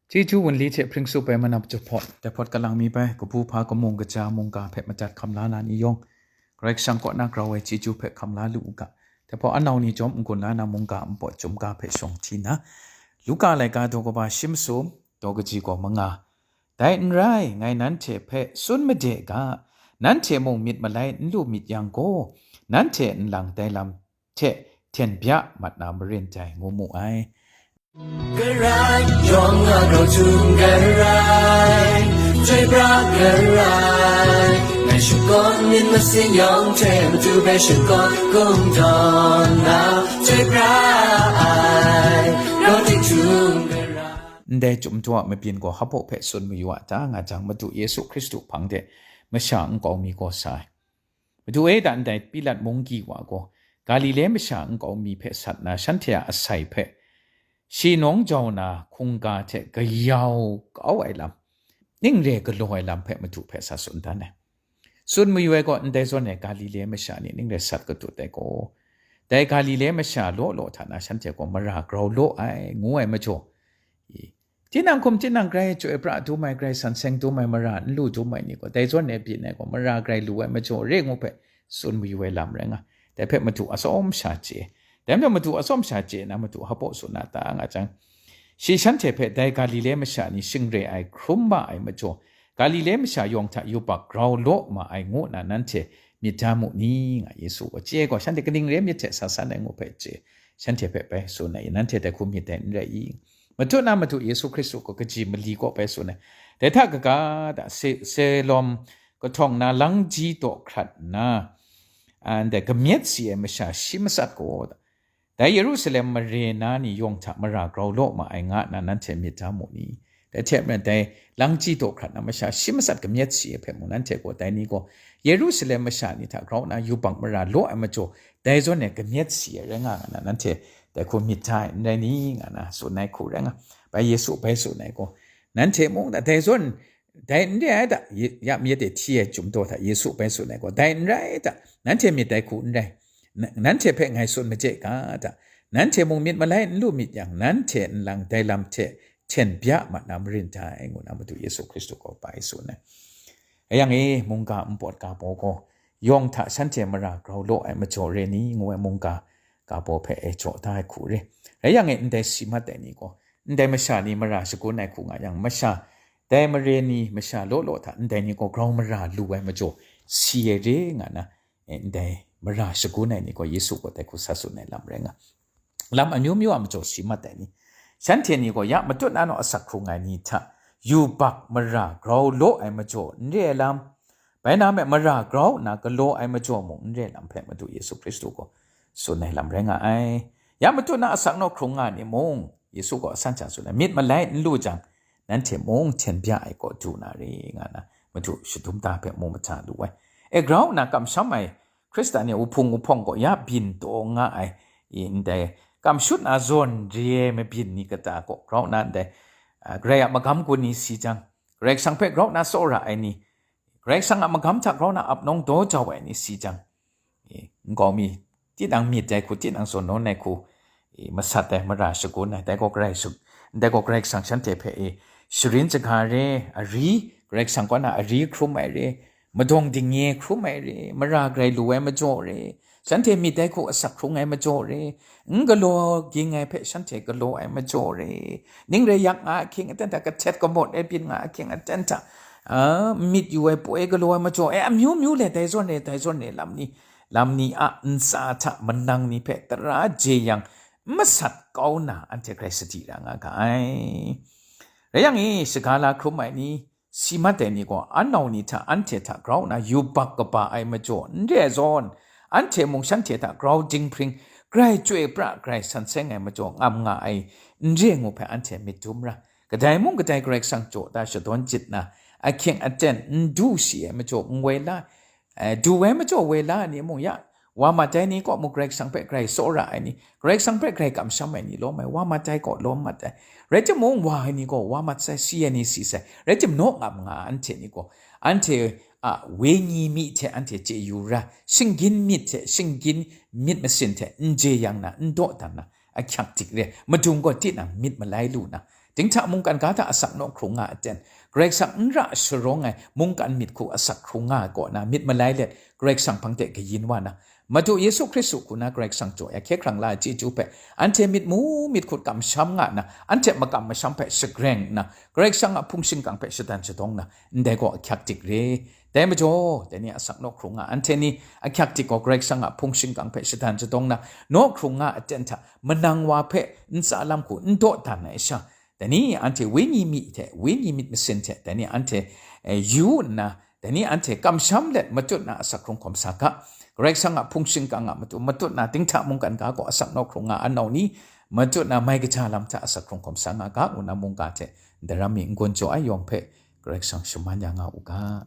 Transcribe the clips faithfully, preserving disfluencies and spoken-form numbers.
Chyeju wunli hte hpring tsup ai manam jahpawt, dai hpawt kalang mi bai, kabu hpa kamung kaja mungga hpe madat hkam la na ni yawng, Karai Kasang kaw na grau ai chyeju hpe hkam la lu u ga. Dai hpawt anau ni jawm n-gun la na mungga npawt chyum ga hpe shawng hti nna, Luka laika daw kaba shi masum, daw kaji gaw manga. Dai n rai, ngai nanhte hpe tsun made ga, nanhte mung myit malai n lu myit yang gaw, nanhte nlang dai lam hte hten bya mat na marin dai, ngu mu ai. Karai yawng a grau htum karai, chyoi pra karai, ngai shakawn myit masin yawng hte matu hpe shakawn kungdawn na, chyoi pra ai, grau ting htum karai. Ndai chyum jaw a mabyin gaw hpaw hpe tsun mayu a ta nga jang, Madu Yesu Hkristu hpang de masha nkau mi gaw sa ai. Madu e, da ndai Pilat munggyi wa gaw Galile masha nkau mi hpe sat na, shanhte a asai hpe shi nawng jau na hkungga hte kayau kau ai lam, ning re galaw ai lam hpe Madu hpe sa tsun dan ai. Tsun mayu ai gaw, ndai zawn e Galile masha ni ning re sat katut ai gaw, dai Galile masha law law hta na shanhte gaw mara grau law ai, ngu ai majaw, i, tinang hkum tinang grai chyoi pra dum ai, grai san seng dum ai, mara n lu dum ai ni gaw, dai zawn e byin ai gaw, mara grai lu ai majaw re, ngu hpe tsun mayu ai lam rai nga. Dai hpe Madu atsawm sha chye. Dai majaw Madu atsawm sha chye na, Madu hpaw tsun na ta nga jang, shi shanhte hpe dai Galile masha ni shing re ai hkrum ma ai majaw, Galile masha yawng hta yubak grau law ma ai ngu nna nanhte myit da mu ni, nga Yesu gaw. Chye gaw, shanhte kaning re myit hte sa san ai ngu hpe chye, shanhte hpe bai tsun ai, nanhte dai hku myit dai n rai i? Matut na Madu Yesu Hkristu gaw kaji mali kaw bai tsun ai. Dai hta kaga, da, Se-, Selawm kahtawng na langji daw hkrat nna, a, ndai kamyet si ai masha shi matsat gaw, dai Yerusalem mare na ni yawng hta mara grau law ma ai nga nna nanhte myit da mu ni? Dai hte maren dai langji daw hkrat na masha shi matsat kamyet si ai hpe mung, nanhte gaw dai ni gaw Yerusalem masha ni hta grau nna yubak mara law ai majaw, dai zawn e kamyet si ai rai nga, nga nna nanhte dai hku myit da ai n rai ni, nga na tsun ai hku rai nga. Bai Yesu bai tsun ai gaw, nanhte mung da, dai zawn, dai n re ai da, Ye-, ya myit e hti ai chyum daw hta Yesu bai tsun ai gaw, dai n rai da, nanhte myit dai hku n rai. N-, nanhte hpe ngai tsun maje ga da, nanhte mung myit malai n lu myit yang, nanhte nlang dai lam hte hten bya mat na marin dai, ngu na Madu Yesu Hkristu gaw bai tsun ai. Rai yang e, mungga npawt ga baw gaw, yawng hta shanhte mara grau law ai majaw re ni, ngu ai mungga ga baw hpe e jaw da ai hku re. Rai yang e, ndai si mat ai ni gaw, ndai masha ni mara shagun ai hku nga yang, masha, dai mare ni masha law law hta ndai ni gaw grau mara lu ai majaw si ai re, nga na, e, ndai mara shagun ai ni gaw Yesu gaw dai hku sa tsun ai lam rai nga. Lam amyu myu a majaw si mat ai ni, shanhte ni gaw ya matut na naw asak hkrung ai ni hta yubak mara grau law ai majaw n re ai lam, bai na me mara grau nna galaw ai majaw mung n re ai lam hpe Madu Yesu Hkristu gaw tsun ai lam rai nga ai. Ya matut na asak naw hkrung nga ai ni mung, Yesu gaw asan sha tsun ai, myit malai n lu jang, nanhte mung hten bya ai kaw du na re, nga na Madu shadum da hpe mu masa lu ai. E, grau nna kamsham ai Hkristan ni wuhpung wuhpawng gaw ya byin taw nga ai, i, ndai kamshut na zawn re ai mabyin ni kata gaw grau nna ndai, a, Karai a magam gun ni si jang, Karai Kasang hpe grau nna tsawra ai ni, Karai Kasang a magam hta grau nna ap nawng daw jau ai ni si jang, e, nkau mi tinang myit dai hku, tinang zawn nawn ai hku, e, masat ai, mara shagun ai, dai gaw Karai sha-, dai gaw Karai Kasang shanhte hpe, e, sharin shaga re, ari, Karai Kasang kaw na ari hkrum ai re, madawng dingnye hkrum ai re, mara grai lu ai majaw re, shanhte myit dai hku asak hkrung ai majaw re, n galaw ging ai hpe shanhte galaw ai majaw re, ning re yak nga ahkying aten hta, kahtet kamawt e byin nga ahkying aten hta, a, myit yu ai poi galaw ai majaw, e, amyu myu le dai zawn re, dai zawn re lam ni, lam ni a ntsa hta manang ni hpe tara jeyang masat kau nna anhte grai sadi ra nga ga ai. Rai yang e, shaga la hkrum ai ni, si mat ai ni gaw, anau ni hta anhte hta grau nna yubak kaba ai majaw n re ai zawn, anhte mung shanhte hta grau dinghpring, grai chyoi pra, grai san seng ai majaw ngam nga ai n re ngu hpe anhte myit dum ra. Kadai mung kadai Karai Kasang jaw da shadawn jit na, ahkying aten n du shi ai majaw n woi la, e, du ai majaw woi la ai ni mung ya, wa mat ai ni kaw mung Karai Kasang hpe grai tsawra ai ni, Karai Kasang hpe grai kamsham ai ni lawm ai, wa mat ai kaw lawm mat ai. Rai timung, wa ai ni gaw wa mat sai, si ai ni si sai. Rai tim naw ngam nga anhte ni gaw, anhte a wenyi mi hte anhte chye yu ra, shinggyim myit hte, shinggyim myit masin hte n jeyang na, n dawdan na, ahkyak dik re, madung gaw tinang myit malai lu na, dinghta mungkan ga hta asak naw hkrung nga aten, Karai Kasang n ra sharawng ai mungkan myit hku asak hkrung nga ai kaw na myit malai let Karai Kasang hpang de kayin wa na, Madu Yesu Hkristu hku na Karai Kasang jaw ai hkye hkrang la ai chyeju hpe, anhte myit mu myit hkut kamsham nga nna, anhte makam masham hpe shagreng nna, Karai Kasang a hpung shingkang hpe shadan shadawng na, ndai gaw ahkyak dik re. Dai majaw, dai ni a asak naw hkrung nga, anhte ni ahkyak dik gaw Karai Kasang a hpung shingkang hpe shadan shadawng na, naw hkrung nga aten hta manang wa hpe ntsa lam hku n dawdan ai sha, dai ni anhte wenyi mi hte, wenyi myit masin hte, dai ni anhte, eh, yu nna, dai ni anhte kamsham let matut na asak hkrung hkawm sa ga. Karai Kasang a hpung shingkang a matu matut na dinghta mungkan ga gaw asak naw hkrung nga a nau ni, matut na mai kaja lam hta asak hkrung hkawm sa nga ga, ngu na mungga hte daram mi n-gun jaw ai yawng hpe Karai Kasang shaman ya nga u ga.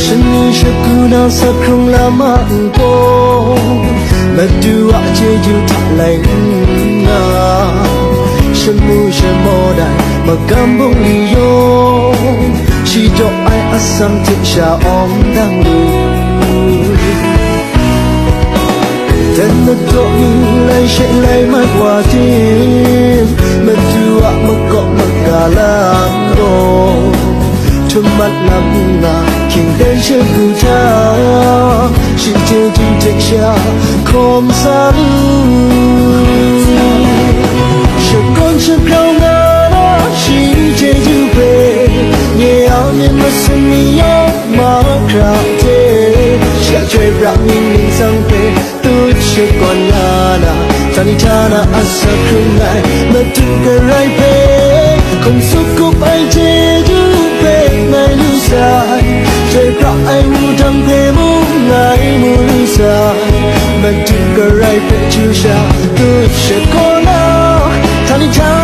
Shani shagu na asak hkrung lam a ntaw, Madu a chyeju hta lai nna, shamu shamawt ai magam bungli yawng, shi jaw ai atsam hte sha awng dang lu. Dan madaw mi lai she lai mat wa tim, Madu a makawp maga lam gaw, htum mat lam nna, hkying dan shagu hta, shi chyeju hte sha hkawm sa lu. Shakawn shagrau nga na shi chyeju hpe, nye a myit masin mi yawng mahkra hte, shi a chyoi pra mying ning tsang hpe, tut shakawn nga na, htani htana asak hkrung ai Madu Karai hpe, hkum tsup kup ai chyeju hpe ngai lu sai, chyoi pra ai wudang hpe mung ngai mu lu sai, Madu Karai hpe chyu sha tut shakawn na, htani htana